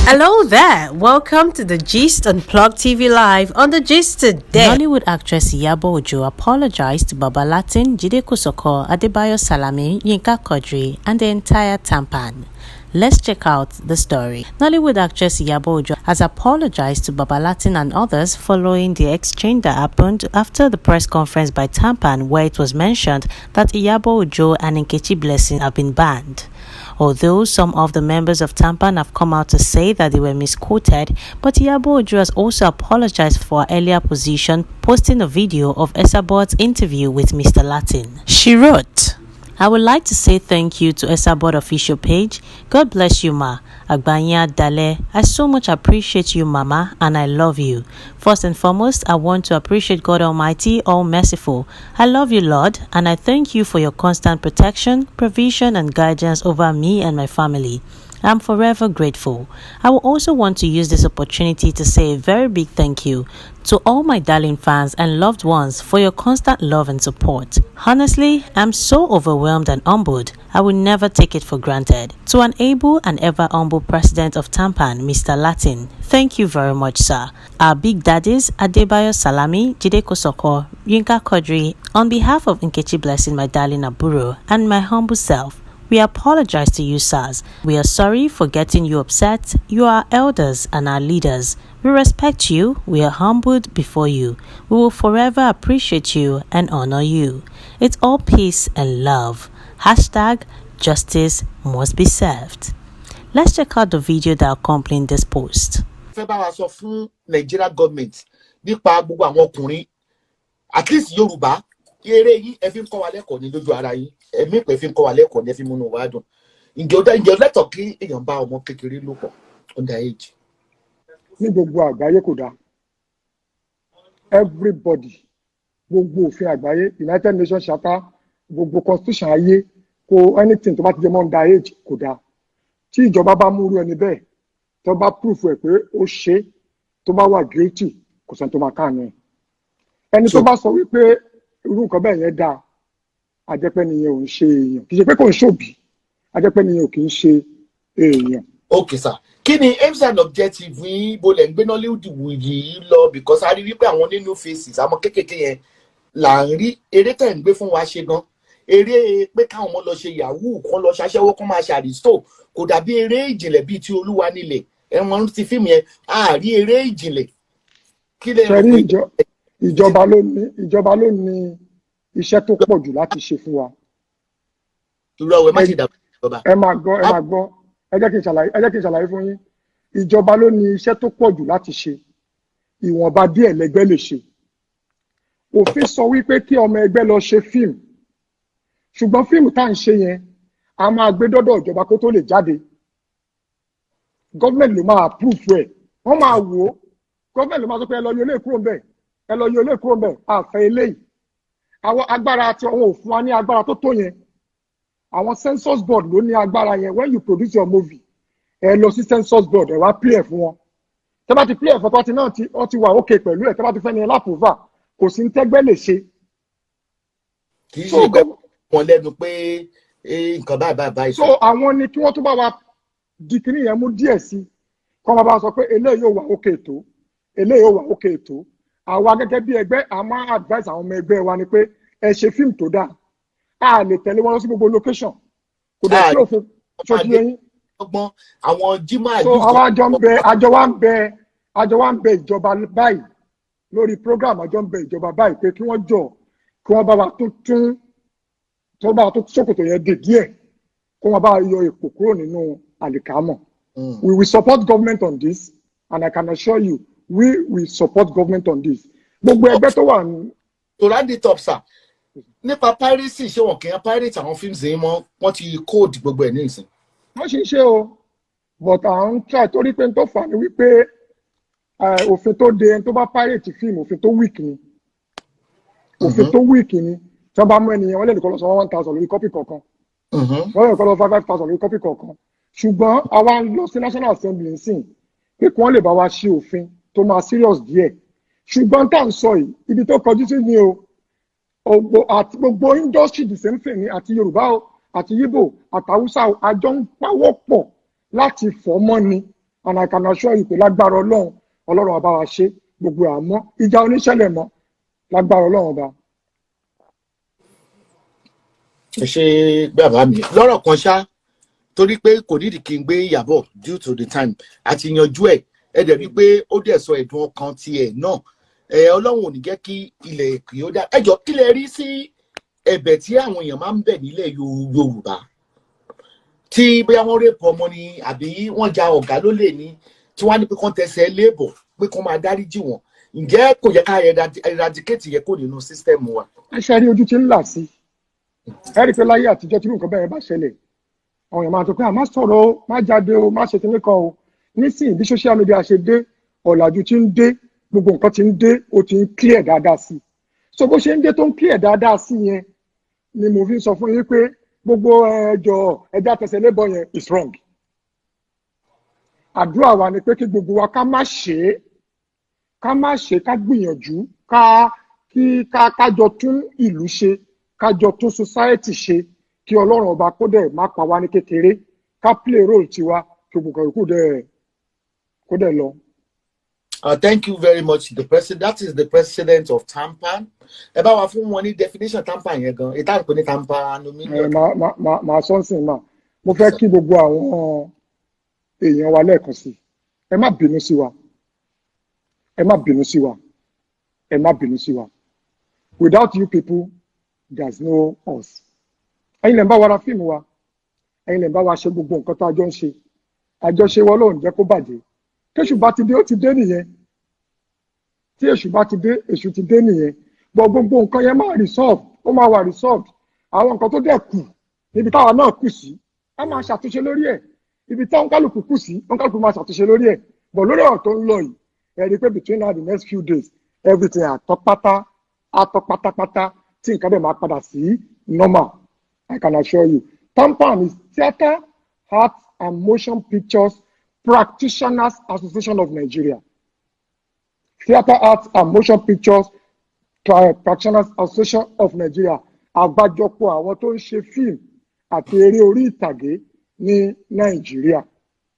Hello there. Welcome to the Gist on Plug TV Live. On the Gist today, Nollywood actress Iyabo Ojo apologized to Baba Latin, Jide Kosoko, Adebayo Salami, Yinka Quadri, and the entire Tampan. Let's check out the story. Nollywood actress Iyabo Ojo has apologized to Baba Latin and others following the exchange that happened after the press conference by Tampan, where it was mentioned that Iyabo Ojo and Nkechi Blessing have been banned. Although some of the members of Tampan have come out to say that they were misquoted, but Iyabo Ojo has also apologized for her earlier position, posting a video of Esabod's interview with Mr. Latin. She wrote, "I would like to say thank you to Esabod official page. God bless you, ma. Àgbà yín á dalẹ́. I so much appreciate you, mama, and I love you. First and foremost, I want to appreciate God Almighty, all merciful. I love you, Lord, and I thank you for your constant protection, provision, and guidance over me and my family. I'm forever grateful. I will also want to use this opportunity to say a very big thank you to all my darling fans and loved ones for your constant love and support. Honestly, I'm so overwhelmed and humbled. I will never take it for granted. To an able and ever humble president of Tampan, Mr. Latin, thank you very much, sir. Our big daddies, Adebayo Salami, Jide Kosoko, Yinka Quadri, on behalf of Nkechi Blessing, my darling àbúrò, and my humble self, we apologize to you, sirs. We are sorry for getting you upset. You are elders and our leaders. We respect you. We are humbled before you. We will forever appreciate you and honor you. It's all peace and love. #JusticeMustBeServed. Let's check out the video that accompanied this post. Fẹ́ bá wa sọ fún Nigeria government nípa gbogbo àwọn ọkùnrin, at least Yorùbá, eré yín, ẹ fi ń kọ́ wa lẹ́kọ̀ọ́ ní lójú ara yín, ẹ̀mí ìpè fi ń kọ́ wa lẹ́kọ̀ọ́ ní ẹ fi múnú wa dùn. Ǹjẹ́ ó dá, ǹjẹ́ ó lẹ́tọ̀ọ́ kí èèyàn bá ọmọ kékeré lò pọ̀, under age? Ní gbogbo àgbáyé, kò dáa. Everybody, gbogbo òfin àgbáyé, United Nations Charter, gbogbo constitution ayé, kò anything tó bá ti jẹ mọ́ under age, kò dáa. Tí ìjọba bá múrú ẹni bẹ́ẹ̀, tó bá proof ẹ̀ pé ó ṣe é, tó bá wà guilty, kò sẹ́ni tó máa káàánú ẹ̀. Ẹni tó bá sọ wípé irú nǹkan bẹ́ẹ̀ yẹn dáa, àjẹpẹ́ nìyẹn ò ń ṣe èèyàn. Kì í ṣe pé kò ń ṣòbí, àjẹpẹ́ nìyẹn ò kì í ṣe èèyàn. Ok sir, kí ni aims and objective yín? Bó lẹ̀ ń gbé Nollywood yìí lọ? Because a rí wípé àwọn nínú faces, àwọn kéékèèké yẹn là ń rí. Eré tẹ̀ ń gbé fún wa ṣe gan, eré pé káwọn ọmọ lọ ṣe yahoo, kán lọ ṣaṣẹ́wó, kán máa ṣe àrísítò, kò dàbí eré ìjìnlẹ̀ bíi ti Olúwa nílẹ̀ ẹ̀wọ̀n ti fíìmù yẹn. A rí eré ìjìnlẹ̀. Kí lè Ṣe rí, ìjọba ló ní iṣẹ́ tó pọ̀ jù láti ṣe fún wa. Irú ọwọ́ ẹ má ṣe dàbí ìjọba. Ẹ máa gbọ́, ẹ máa gbọ́. Ẹ jẹ́ kí n ṣàlàyé fún yín. Ìjọba ló ní iṣẹ́ tó pọ̀ jù láti ṣe, ìwọ̀nba díẹ̀ lẹ́gbẹ́ lè ṣe. Òfin sọ wípé kí ọmọ ẹgbẹ́ lọ ṣe fíìmù, ṣùgbọ́n fíìmù tá à ń ṣe yẹn, a máa gbé dọ́dọ̀ ìjọba kó tó lè jáde. Government ló máa approve ẹ̀, wọ́n máa wò ó. Government ló máa sọ pé ẹ lọ yọ eléyìí kúrò ńbẹ̀, ẹ lọ yọ eléyìí kúrò ńbẹ̀, àfẹ́ eléyìí. Àwọn agbára tí àwọn ò fún wa ní agbára tó tó yẹn. Àwọn censors board ló ní agbára yẹn. When you produce your movie, ẹ lọ sí censors board, ẹ wá play ẹ fún wọn. Tẹ́ bá ti play ẹ fún ọtí náà, tí wọ́n ti wà okay pẹ̀lú ẹ̀, tẹ́ bá ti fẹ́ ní ẹ l'approve, kò sí ní tẹ́gbẹ́ lè ṣe. Kì í ṣe pé wọn lẹ́nu pé nǹkan báyìí báyìí báyìí. So àwọn ni kí wọ́n tún bá wa di kíní yẹn mú díẹ̀ sí, kọ́ máa bá wa sọ pé eléyìí ò wà okay tó, eléyìí ò wà okay tó. Àwa gẹ́gẹ́ bí ẹgbẹ́, a máa advice àwọn ọmọ ẹgbẹ́ wa ni pé ẹ ṣe fíìmù tó dáa. A lè tẹ̀lé wọn lọ sí gbogbo location, kò dẹ̀ sí òfin ṣojú yẹn. Ọgbọ́n àwọn jimá. So àwọn àjọ wa ń bẹ ìjọba báyìí lórí program. Àjọ ń bẹ ìjọba báyìí pé kí wọ́n jọ, kí wọ́n bá wa tún tún tó bá wa tún ṣòkòtò yẹn dè díẹ̀, kó wọ́n bá yọ èpò kúrò nínú àlìkámọ̀. We will support government on this, and I can assure you we will support government on this, gbogbo ẹgbẹ́ tó wà ní. To round it up, sir, nípa piracy, ṣé wọn kì í pirate àwọn fíìmù yìí mọ́? Wọ́n ti code gbogbo ẹ̀ ní ìsìn. Wọ́n ṣì ń ṣe o, but à ń try, torí pé n tó fà ní wípé òfin tó de ẹni tó bá pirate fíìmù, òfin tó weak ni, òfin tó weak ni. Tí wọ́n bá mú ẹnìyẹn, wọ́n lè kọ́ lọ sọ 1,000 lórí copy kọ̀ọ̀kan, wọ́n lè kọ́ lọ 5,000 lórí copy kọ̀ọ̀kan. Ṣùgbọ́n àwa ń lọ sí National Assembly nsìn pé kí wọ́n lè bá wa ṣe òfin tó máa serious díẹ̀. Ṣùgbọ́n tá à ń sọ yìí, ibi tó kọjú sí ni o. Ògbó àti gbogbo industry, the same thing ni, àti Yorùbá o, àti Yíbò, àtàwùsá o, àjọ ń pawọ́ pọ̀ láti fọ́ mọ́ ni. And I can assure you pé lágbára Ọlọ́run, Ọlọ́run ọba wa ṣe gbogbo, àmọ́ ìjà oníṣẹ̀lẹ̀ mọ́ lágbára Ọlọ́run ọba. Ẹ ṣe, bàbá mi. Lọ́rọ̀ kan ṣá, torí pé kò nídìí kí n gbé Ìyábọ̀ due to the time, àti yanjú ẹ̀. Ẹ dẹ̀ rí pé ó dẹ̀ sọ ẹ̀dùn ọkàn tiẹ̀ náà. Ẹ Ọlọ́run ò ní jẹ́ kí ilẹ̀ kì ó dá. Ẹ jọ, kí lẹ rí sí ẹ̀bẹ̀ tí àwọn èèyàn máa ń bẹ̀ nílẹ̀ Yorùbá, tí bóyá wọ́n rape ọmọ ni àbí wọ́n ja ọ̀gá lólè ní, tí wọ́n á ní pé kán tẹsẹ̀ léèbọ̀, pé kán máa dáríjì wọ́n? Ǹjẹ́ kò yẹ ká eradicate yẹ kó nínú system wa? Ẹ ṣe rí, ojú tí ń là sí. Ẹ rí i pé láyé àtijọ́, tí nǹkan bẹ́ẹ̀ bá ṣẹlẹ̀, àwọn èèyàn máa sọ pé, "À má sọ̀rọ̀ o, má jáde o, má ṣe kinní kan o." Nísìnyí, bí social media ṣe dé, ọ̀làjú ti ń dé, gbogbo nǹkan ti ń dé, ó ti ń clear dáadáa sí i. So bó ṣe ń dé tó ń clear dáadáa sí yẹn ni mo fi ń sọ fún yín pé gbogbo ẹjọ́ ẹjọ́ àtẹsẹ̀ lébọ̀ yẹn is wrong. Àdúrà wa ni pé kí gbogbo wa ká má ṣe é, ká má ṣe, ká gbìyànjú ká kí ká kájọ tún ìlú ṣe, kájọ tún society ṣe, kí Ọlọ́run ọba kó dẹ̀ má pa wá ní kékeré, ká play role tiwa, kí gbogbo nǹkan yòókù dẹ̀ kó dẹ̀ lọ. Thank you very much, the president. That is the president of TAMPAN. Ẹ bá wa fún wọn ní definition TAMPAN yẹn gan. Ìta ń pè ní TAMPAN. Ẹ máa sọ nsìn mà. Mo fẹ́ kí gbogbo àwọn èèyàn wa lẹ́ẹ̀kan sí i. Ẹ má bínú sí wa, ẹ má bínú sí wa, ẹ má bínú sí wa. Without you people, there's no us. Ẹ̀yin lẹ ń bá wa ra fíìmù wa, ẹ̀yin lẹ ń bá wa ṣe gbogbo nǹkan tá a jọ ń ṣe. Àjọṣe wa lóun jẹ́ kó bàjẹ́. Kéṣù bá ti dé, ó ti dé nìyẹn. Tí èṣù bá ti dé, èṣù ti dé nìyẹn. But gbogbo nǹkan yẹn máa resolve, ó máa wà resolved. Àwọn nǹkan tó dẹ̀ kù níbi táwa náà kù sí, á máa ṣàtúnṣe lórí ẹ̀. Ibi táwọn kálukú kù sí, wọn kálukú máa ṣàtúnṣe lórí ẹ̀. But lórí ọ̀rọ̀ tó ń lọ yìí, ẹ rí i pé between now and the next few days, everything àtọ́ pátá, àtọ́ pátápátá, tí nǹkan dẹ̀ máa padà sí normal. I can assure you, TAMPAN is Theatre Art and Motion Pictures Practitioners Association of Nigeria. Theatre Arts and Motion Pictures Practitioners Association of Nigeria, àgbájọpọ̀ àwọn tó ń ṣe fíìmù àti eré orí ìtàgé ní Nàìjíríà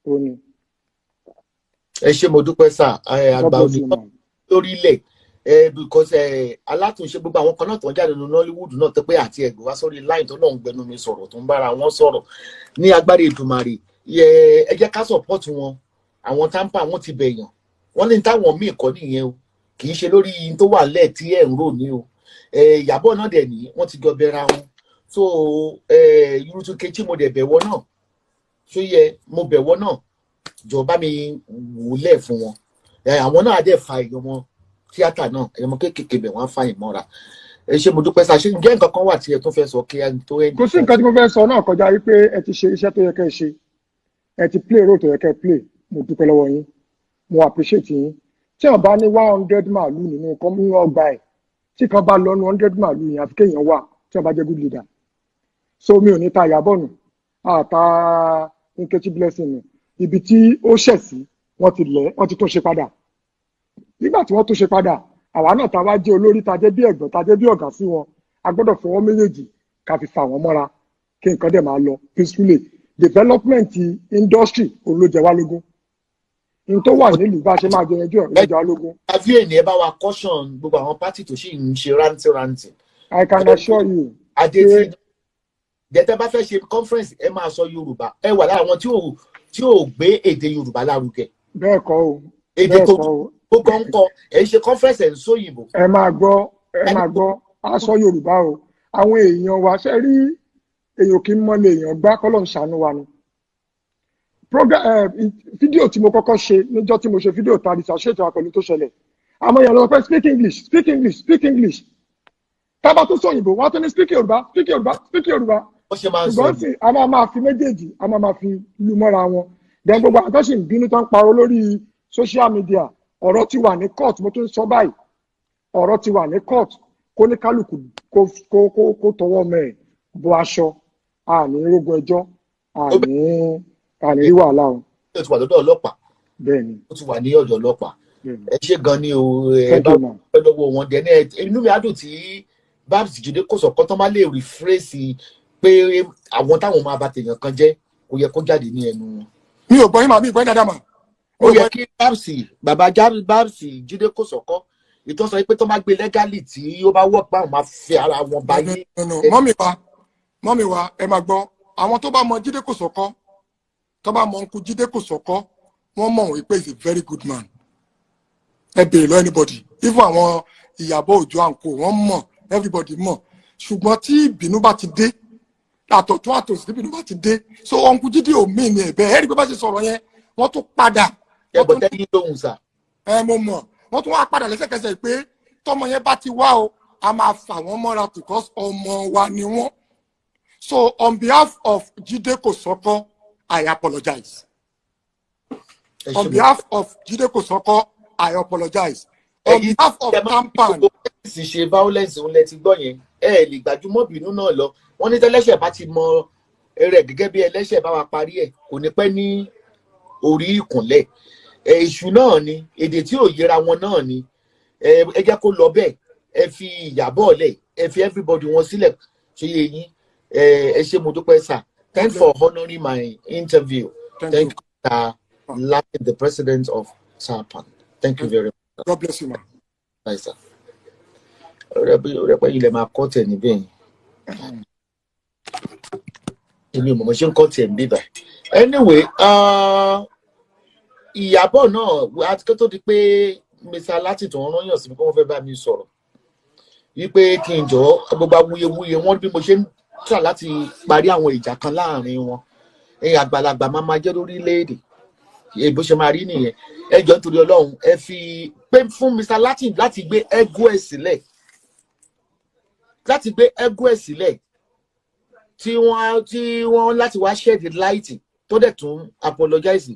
ó ní. Ẹ ṣé, mo dúpẹ́ sà. Àgbà òní lórílẹ̀ ẹ, because alátúnṣe gbogbo àwọn kan náà tó ń jáde nínú Nollywood náà tó pé àti ẹ̀gbọ́n wá sórí line tó náà ń gbẹnu mi sọ̀rọ̀, tó ń bára wọn sọ̀rọ̀ ní agbára Èdùmàrè. Ẹ jẹ́ ká support wọn. Àwọn TAMPAN, wọn ti bẹ̀yàn, wọ́n ní táwọn míì kọ́ nìyẹn o, kì í ṣe lórí tó wà lẹ́ẹ̀ tí ẹ̀ ń rò ní o. Ìyàbọ̀ náà dẹ̀ ní wọ́n ti jọ bẹ̀ra wọn. So irú Nkechi, mo dẹ̀ bẹ̀wọ̀ náà ṣó yẹ, mo bẹ̀wọ̀ náà, jọ bá mi wò lẹ̀ fún wọn. Àwọn náà á dẹ̀ fa èèyàn wọn tíátà náà, èèyàn ọmọ kéékèèké bẹ̀ wọ́n á fa ìmọ̀ra. Ẹ ṣé, mo dúpẹ́ sá. Ṣé ǹjẹ́ nǹkan kan wà tí ẹ tún fẹ́ sọ kí ẹ tó ẹ̀? Kò sí nǹkan tí mo fẹ́ sọ náà kọjá wípé ẹ ti ṣe iṣẹ́ tó yẹ kẹ́ ẹ ṣe, ẹ ti play role tó yẹ kẹ́ ẹ play. Mo dúpẹ́ lọ́wọ́ yín, mo appreciate yín. Tí wọ́n bá ní 100 màálù nínú nínú ọgbà ẹ̀, tí kan bá lọ nu 100 màálù yẹn, àfi kéèyàn wà tí wọ́n bá jẹ́ good leader. So mi ò ní ta Ìyábọ̀ nù, àta Nkechi Blessing nù. Ibi tí ó ṣẹ̀ sí, wọ́n ti lẹ̀, wọ́n ti tún ṣe padà. Nígbà tí wọ́n tún ṣe padà, àwa náà tá a wá jẹ́ olórí, tá a jẹ́ bí ẹ̀gbọ́n, tá a jẹ́ bí ọ̀gá sí wọn, a gbọ́dọ̀ fọwọ́ méjèèjì ká fi fà wọ́n mọ́ra, kí nǹkan dẹ̀ máa lọ peacefully. Development industry òun ló jẹ wá lógún. N tó wà nílùú, bá a ṣe máa jẹ yanjú ẹ̀, ló jẹ wá lógún. Àbí ènìyàn bá wa caution gbogbo àwọn party tó sì ń ṣe rántí rántí. I can assure you. Adé tí jẹ́tẹ́ bá fẹ́ ṣe conference, ẹ máa sọ Yorùbá. Ẹ wà lára àwọn tí ò gbé èdè Yorùbá lárugẹ. Bẹ́ẹ̀ kọ́ o. Èdè bẹ́ẹ̀ tó kọ́ o. tó kọ́ ń kọ, ẹ̀ ń ṣe conference, ẹ̀ ń sóyìnbó. Ẹ máa gbọ́, ẹ máa gbọ́, aṣọ Yorùbá o. Àwọn èèyàn wa ṣe rí, èèyàn kì í mọ́lẹ̀, èèyàn gbá kọ́lọ̀ ń ṣàánú wa ni. Program fídíò tí mo kọ́kọ́ ṣe níjọ́ tí mo ṣe fídíò ta research wa pẹ̀lú tó ṣẹlẹ̀, àwọn èèyàn lọ pé, "Speak English, speak English, speak English." Tábà tó sọ òyìnbó, wọ́n á tún ní, "Speak Yorùbá, speak Yorùbá, speak Yorùbá." Ó ṣe máa ń sọ. Ṣùgbọ́n sì a máa máa fi méjèèjì, a máa máa fi lu mọ́ra wọn. Then gbogbo àwọn tó sì ń bínú, tó ń parọ́ lórí social media, ọ̀rọ̀ ti wà ní court. Mo tún ń sọ báyìí, ọ̀rọ̀ ti wà ní court. Kó ní kálukú kó tọwọ́ mọ́ ẹ̀ bọ aṣọ. Àní rógun ẹjọ́, àní rí wàhálà o. Ó ti wà lọ́dọ̀ ọlọ́pàá. Bẹ́ẹ̀ ni. Ó ti wà ní ọ̀dọ̀ ọlọ́pàá. Bẹ́ẹ̀ ni. Ẹ ṣé gan ni o. Ẹ Thank bá you, ma. dúpẹ́ lọ́wọ́ wọn dẹ̀ ní. Inú mi á dùn tí Babs Jídé Kòsọ́kọ́ tó má lè rephrase pé àwọn táwọn máa bà tèèyàn kan jẹ́, kò yẹ kó jáde ní ẹnu wọn. Mi ò gbọ́ yín mà, mi ò gbọ́ yín dáadáa mà. Ó yẹ kí Babsi, bàbá Babsi Jídé Kòsọ́kọ́, ìtọ́ sọ pé tó bá gbé legally, tí ó bá wọ̀ pé àwọn máa fi ara wọn báyé. No, no, no. Mummy wa, mummy wa, ẹ máa gbọ́, àwọn tó bá mọ Jídé Kòsọ́kọ́, tó bá mọ uncle Jídé Kòsọ́kọ́, wọ́n mọ̀ wípé he is a very good man. Ẹ béèrè lọ anybody, even àwọn Ìyábọ̀ Òjó àǹkó, wọ́n mọ̀, everybody mọ̀. Ṣùgbọ́n tí ìbínú bá ti dé, àtọ̀tún àtòsí, tí ìbínú bá ti dé, so uncle Jídé ò mí ní ẹ̀bẹ̀. Ẹ rí i pé bá ṣe sọ̀rọ̀ yẹn, wọ́n tún padà, Ẹ wọ́n bọ̀ tún tẹ́yìn lóhùn sà. Ẹ mo mọ̀, wọ́n tún wá padà lẹ́sẹ̀kẹsẹ̀ pé tọmọ yẹn bá ti wá o, a máa fà wọ́n mọ́ra because ọmọ wa ni wọ́n. So on behalf of Jide Kosoko, I apologize. Ẹ On ṣe mo behalf of Jide Kosoko, I apologize. On Ẹ̀yin behalf of ẹ máa ń fi TAMPAN. gbogbo sì ṣe violence ń lẹ ti gbọ́ yẹn. Ẹ ẹ lè gbajúmọ̀ bínú náà lọ. Wọ́n ní tẹ́lẹ́ṣẹ̀ bá ti mọ eré gẹ́gẹ́ bí ẹlẹ́ṣẹ̀ bá wa parí ẹ̀, kò ní pẹ́ ní orí ìkúnlẹ̀. Ẹ èṣù náà ni, èdè tí ò yẹra wọn náà ni. Ẹ jẹ́ kó lọ bẹ́ẹ̀. Ẹ fi Ìyábọ̀ lẹ̀, ẹ fi everybody wọn sílẹ̀. Ṣe yé yín? Ẹ ṣé, mo dúpẹ́ sà. Thanks for honouring my interview. Thank Thank you. you, sir Latin, the president of TAMPAN. Thank you very much. God bless you, ma. Bye, sir. Ọ̀rẹ́ pẹ́ ilẹ̀ máa kọ́ tẹ̀ níbẹ̀ yẹn. Èmi ò mọ̀ mọ́ ṣe ń kọ́ tiẹ̀ ń bíbà. Anyway, Ìyábọ̀ náà, àti kó tó di pé Mr. Latin tó ń rányàn sí mi kó wọ́n fẹ́ bá mi sọ̀rọ̀ wípé kí n jọ gbogbo awuyewuye wọn, bí mo ṣe ń tà láti parí àwọn ìjà kan láàrin wọn. Ẹ̀yin àgbàlagbà máa máa jẹ́ lórílẹ̀‐èdè, bó ṣe máa rí nìyẹn. Ẹ jọ, nítorí Ọlọ́run, ẹ fi pé fún Mr. Latin láti gbé ego ẹ̀ sílẹ̀, láti gbé ego ẹ̀ sílẹ̀, tí wọ́n láti wá shed light tó dẹ̀ tún apologize.